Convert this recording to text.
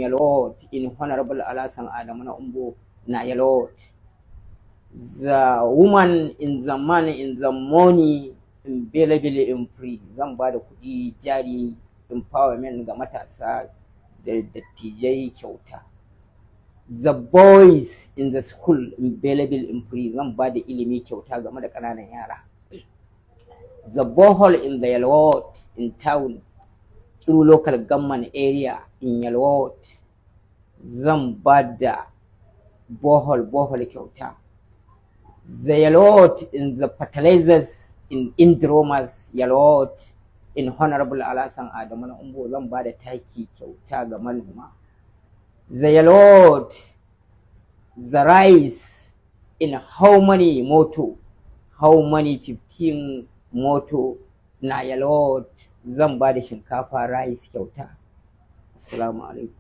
Yalwa in Honorable Alhassan Adamu na Umbo na Yalwa. The woman in the man in the money available in free. Zan ba da kuɗi jari empowerment ga matasa da dattijai kyauta. The boys in the school available in free. Zan ba da ilimi kyauta game da ƙananan yara. The borehole in the Yalwa in town through local government area in Yalwa, zan ba da borehole kyauta. The Yalwa in the fertilizers in Indromas Yalwa in Honorable Alhassan Adamu na Umbo, zan ba da taki kyauta ga manoma. The Yalwa, the rice in how many moto, how many 15 moto na Yalwa, zan ba da shinkafa rice kyauta. Assalamu alaikum.